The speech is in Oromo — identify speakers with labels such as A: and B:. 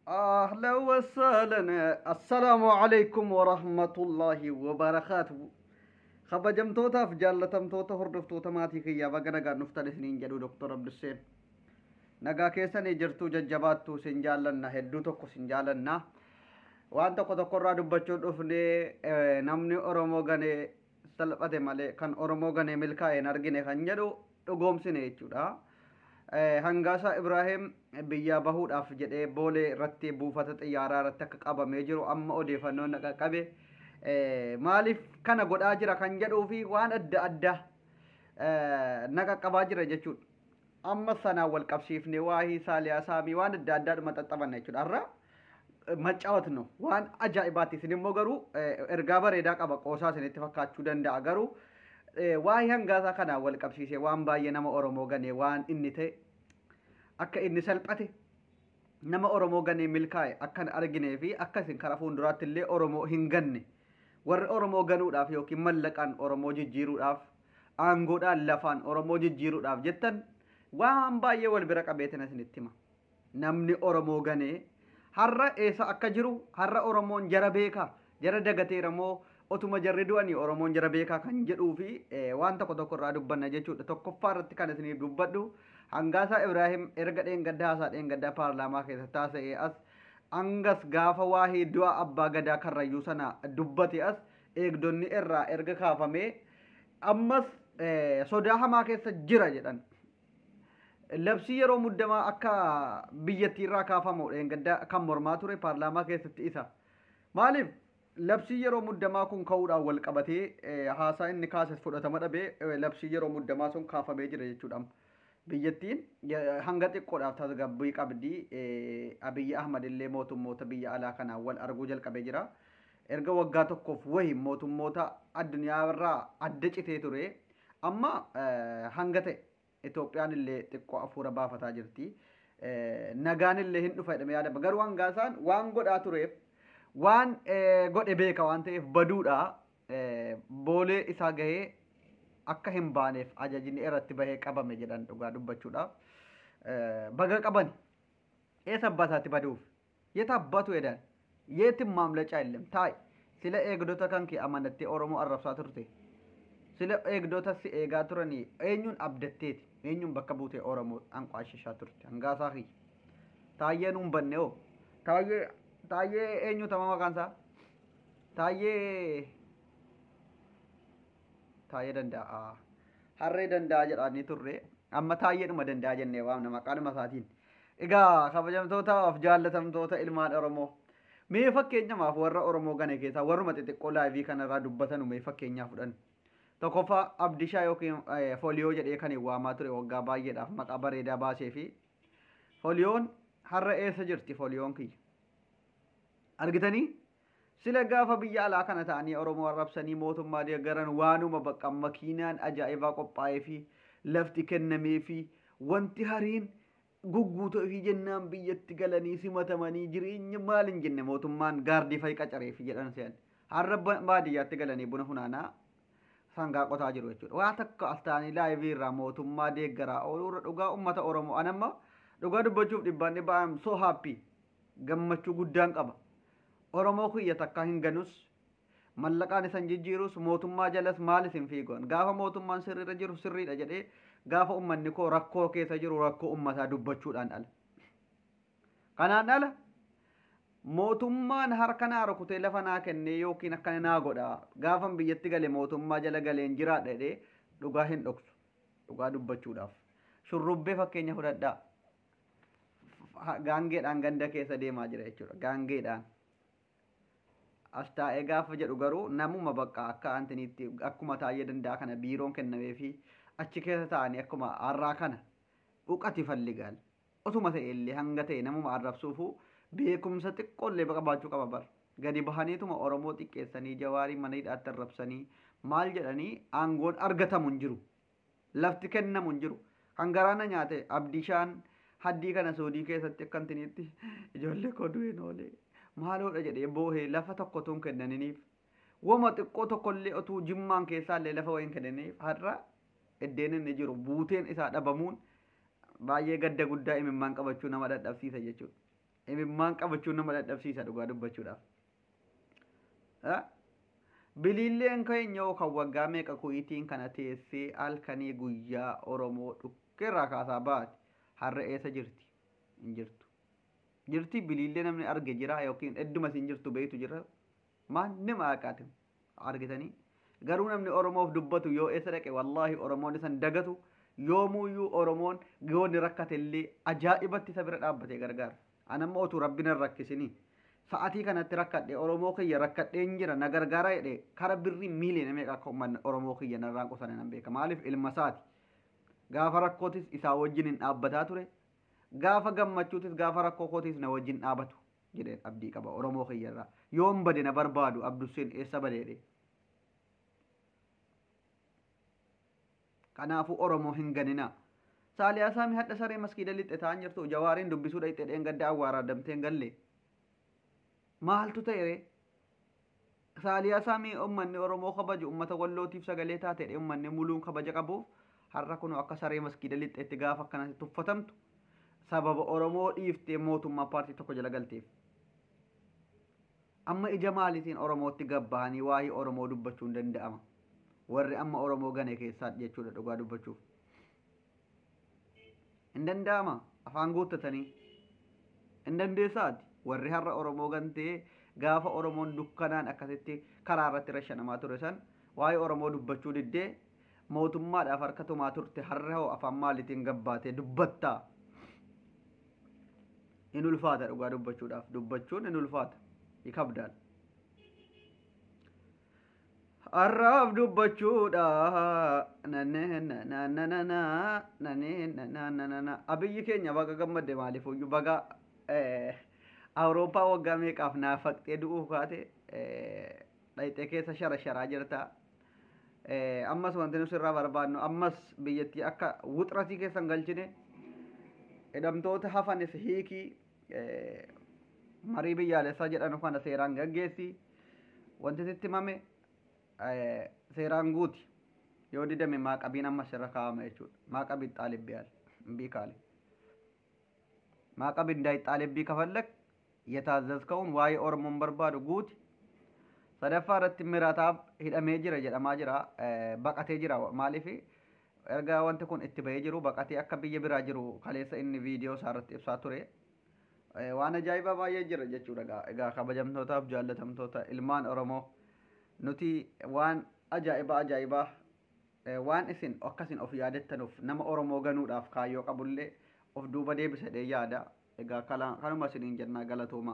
A: أهلا وسهلا، السلام عليكم ورحمة الله وبركاته. Kabajamtootaaf jaallatamtoota hordoftoota maatii kiyyaa, baga nagaan dhuftan isiniin jedhu Dr. Abdusseen. Nagaa keessanii jirtuu? Jajjabaattuu? Isin jaallanna, hedduu tokko isin jaallanna. Waan tokko tokkorraa dubbachuu dhufnee, namni Oromoo ganee salphate malee kan Oromoo ganee milkaa'e hin argine kan jedhu dhugoomsine jechuudha. Hangaasaa Ibraahim biyyaa bahuudhaaf jedhee Boolee irratti buufata xiyyaaraa irratti akka qabamee jiru amma odeeffannoon na qaqqabe. Maaliif kana godhaa jira kan jedhuu fi waan adda addaa na qaqqabaa jira jechuudha. Amma sanaan wal qabsiifnee waahii Saaliyaa Saamii waan adda addaadhuma xaxxabanna jechuudha. Har'a macaawat no waan ajaa'ibaati. Isin immoo garuu ergaa bareedaa qaba, qoosaa isinitti fakkaachuu danda'a, garuu waa'ee Hangaasaa kanaan wal qabsiisee waan baay'ee nama Oromoo ganee waan inni ta'e, akka inni salphate, nama Oromoo ganee milkaa'e akka hin arginee fi akka isin karaa fuulduraatti illee Oromoo hin ganne, warri Oromoo ganuudhaaf yookiin mallaqaan Oromoo jijjiiruudhaaf, aangoodhaan, lafaan Oromoo jijjiiruudhaaf jettan waan baay'ee wal bira qabeetin isinitti hima. Namni Oromoo ganee har'a eessa akka jiru, har'a Oromoon jara beekaa, jara dagateera moo otuma jarri du'anii Oromoon jara beekaa kan jedhuu fi waan tokko tokko irraa dubbanna jechuudha. Tokkoffaa irratti kan isiniif dubbadhu, Hangaasaa Ibraahim erga dheengaddaa haasaa dheengaddaa paarlaamaa keessa taasisee as, angas gaafa waa'ee du'a abbaa gadaa Karrayyuu sana dubbate as, eegdonni irraa erga kaafamee ammas sodaa hamaa keessa jira jedhan. Labsii yeroo muddamaa akka biyyattii irraa kaafamu dheengaddaa kan mormaa ture paarlaamaa keessatti isa. Maaliif labsii yeroo muddamaa kun ka'uudhaan wal qabatee haasaa inni kaase fudhatama dhabee labsii yeroo muddamaa sun kaafamee jira jechuudha. Biyyattiin hanga xiqqoodhaaf tasgabbii qabdi. Abiyyi Ahmad illee mootummoota biyya alaa kanaan wal arguu jalqabee jira. Erga waggaa tokkoof wahi mootummoota addunyaa irraa adda citee ture. Amma hanga ta'e Itoophiyaan illee xiqqoo hafuura baafataa jirti. Nagaan illee hin dhufa jedhamee yaadama. Garuu Hangaasaan waan godhaa tureef, waan godhe beeka waan ta'eef baduudha. Boolee isaa gahee akka hin baaneef ajajni irratti bahee qabame jedhan dhugaa dubbachuudhaaf. Baga qabani. Eessa abbaa isaatti baduuf? የት አባቱ ይሄዳል? የትም ማምለጫ የለም። ታይ sila eegdota kan kee amanattee Oromoo arrabsaa turte. Sila eegdota si eegaa turanii eenyuun abdatteeti? Eenyuun bakka buutee Oromoo anqwaashishaa turte? Hangaasaa kiyya. Taayyee nuun banne hoo? Taayyee, Taayyee eenyu tama maqaan isaa? Taayyee, Taayyee Danda'a. Harree Danda'a jedhaanii turre. Amma Taayyeedhuma Danda'a jennee waamna maqaadhuma isaatiin. Egaa kabajamtootaaf jaallatamtoota ilmaan Oromoo. Mee fakkeenyamaaf warra Oromoo gane keessaa warruma xixiqqoo live kanarraa dubbatanu mee fakkeenyaa fudhan. Tokkoffaa Abdishaa yookiin Foliyoo jedhee kan waamaa ture, waggaa baay'eedhaaf maqaa bareedaa baasee fi Foliyoon har'a eessa jirti Foliyoon kiyya? Argitanii? Sila gaafa biyya alaa kana ta'anii Oromoo arrabsanii mootummaa deeggaran waanuma bakka makiinaan ajaa'ibaa qophaa'ee fi lafti kennamee fi wanti hariin gugguutoo fi jennaan biyyatti galanii simatamanii jireenya maal hin jenne, mootummaan gaardii fa'i qacaree fi jedhan se'an. Har'a baadiyyaatti galanii buna funaanaa, sangaa qotaa jiru jechuudha. Waa takka as ta'anii live irraa mootummaa deeggaraa ooluurra dhugaa uummata Oromoo anamma dhugaa dubbachuuf dhibbaan dhibbaa am so happy, gammachuu guddaan qaba. Oromoo kiyya takka hin ganus, mallaqaan isan jijjiirus, mootummaa jalas maal isin fiigoon, gaafa mootummaan sirriirra jiru sirriidha jedhee, gaafa ummanni koo rakkoo keessa jiru rakkoo ummataa dubbachuudhaan ala. Kanaan ala mootummaan harka naa rukutee lafa naa kennee yookiin akkana naa godha, gaafan biyyatti gale mootummaa jala galeen jiraadha jedhee dhugaa hin dhoksu dhugaa dubbachuudhaaf. Shurrubbee fakkeenya fudhadhaa. Gaangeedhaan ganda keessa deemaa jira jechuudha. Gaangeedhaan. As taa'ee gaafa jedhu garuu namuma bakka akka antiniitti akkuma Taa'ee Danda'a kana biiroon kennamee fi achi keessa taa'anii akkuma har'aa kana dhuqati falligaal. Otuma ta'e illee hanga ta'e namuma arrabsuufu beekumsa xiqqoollee qabaachuu qaba bar. Gadi bahaniituma Oromoo xiqqeessanii, Jawaarii mana hidhaatti arrabsanii maal jedhanii aangoon argatamu hin jiru. Lafti kennamu hin jiru. Kan garaana nyaate Abdishaan haddii kana Suudii keessatti akka antiniitti ijoollee koo du'een oolee maaloodha jedhee boohee lafa tokko tun kennaniniif. Wama xiqqoo tokkollee otuu Jimmaan keessaallee lafa wayiin kennaniif, har'a iddeen inni jiru buuteen isaa dhabamuun baay'ee gadda guddaa imimmaan qabachuu nama dadhabsiisa jechuudha. Imimmaan qabachuun nama dadhabsiisa dhugaa dubbachuudhaaf. Biliilleen keenya kan waggaa meeqa kuyitiin kana teessee halkanii guyyaa Oromoo dhukkeerraa kaasaa baate har'a eessa jirti? Hin jirtu. Jirti biliillee namni arge jira yookiin hedduma isin jirtu beektu jira. Maannima haqaati argitanii. Garuu namni Oromoof dubbatu yoo eessa dhaqe wallaahi Oromoon isan dagatu yoomuyyuu Oromoon yoo inni rakkate illee ajaa'ibatti isa bira dhaabbatee gargaara. Anamma otuu rabbi nan rakkisinii. Sa'atii kanatti rakkadhe Oromoo kiyya rakkadheen jira na gargaara jedhe kara birrii miiliyoona meeqa akka uummanni Oromoo kiyya narraan qusane nan beeka. Maaliif ilma isaati. Gaafa rakkootis isaa wajjin hin dhaabbataa ture. Gaafa gammachuutis gaafa rakkoo kootis na wajjin dhaabatu jedheen abdii qaba Oromoo kiyya irraa. Yoon bade na barbaadu Abdusseen eessa bade jedhee. Kanaafuu Oromoo hin ganinaa. Saaliyaa Saamii hadha saree maskiida lixxe ta'an jirtu Jawaariin dubbisuu dhaqxee dheengadda awwaaraa damtee hin galle. Maaltu ta'e ree? Saaliyaa Saamii uummanni Oromoo kabaju uummata Wallootiif sagalee taate jedhee uummanni muluun kabaja qabuuf har'a kunoo akka saree maskiida lixxeetti gaafa akkanatti tuffatamtu sababa Oromoo dhiiftee mootummaa paartii tokko jala galteef. Amma ija maaliitiin Oromootti gabbahanii waa'ee Oromoo dubbachuun danda'ama? Warri amma Oromoo gane keessaa jechuudha dhugaa dubbachuuf. Hin danda'ama afaan guuttatanii. Hin dandeessaati. Warri har'a Oromoo gantee gaafa Oromoon dukkanaan akkasitti karaa irratti rashanamaa ture san waa'ee Oromoo dubbachuu diddee mootummaadhaaf harka tumaa turte har'a hoo afaan maaliitiin gabbaatee dubbattaa? In ulfaata dhugaa dubbachuudhaaf dubbachuun in ulfaata. Ikabdaal. Har'aaf dubbachuudha. Abiyyi keenya baga gammadde maaliif iyyuu baga Awurooppaa waggaa meeqaaf naafaqxee du'uuf kaate dhayxee keessa shara sharaa jirta. Ammas wanti nuti sirraa barbaadnu ammas biyyattii akka wuxratii keessa hin galchine hidhamtoota hafanis hiikii marii biyyaalessaa jedhanu kana seeraan gaggeessi. Wanti sitti himame seeraan guuti. Yoo didame maaqabiin ammas irra kaa'ama jechuudha. Maaqabiin xaalibbiyaal እምቢ ካለ ማዕቀብ እንዳይጣልብህ ከፈለግ የታዘዝከውን waa'ee Oromoon barbaadu guuti. Sadaffaa irratti Mirataaf hidhamee jira jedhamaa jira. Baqatee jira. Maaliif erga wanti kun itti bahee jiru baqatee akka biyya biraa jiru kaleessa inni viidiyoo isaa irratti ibsaa ture. Waan ajaa'ibaa baay'ee jira jechuudha. Egaa kabajamtootaaf jaallatamtoota ilmaan Oromoo nuti waan ajaa'ibaa ajaa'ibaa waan isin akkasin of yaadattanuuf nama Oromoo ganuudhaaf kaayyoo qabullee of duuba deebisa jedhee yaada. Egaa kanuma isiniin jennaa galatooma.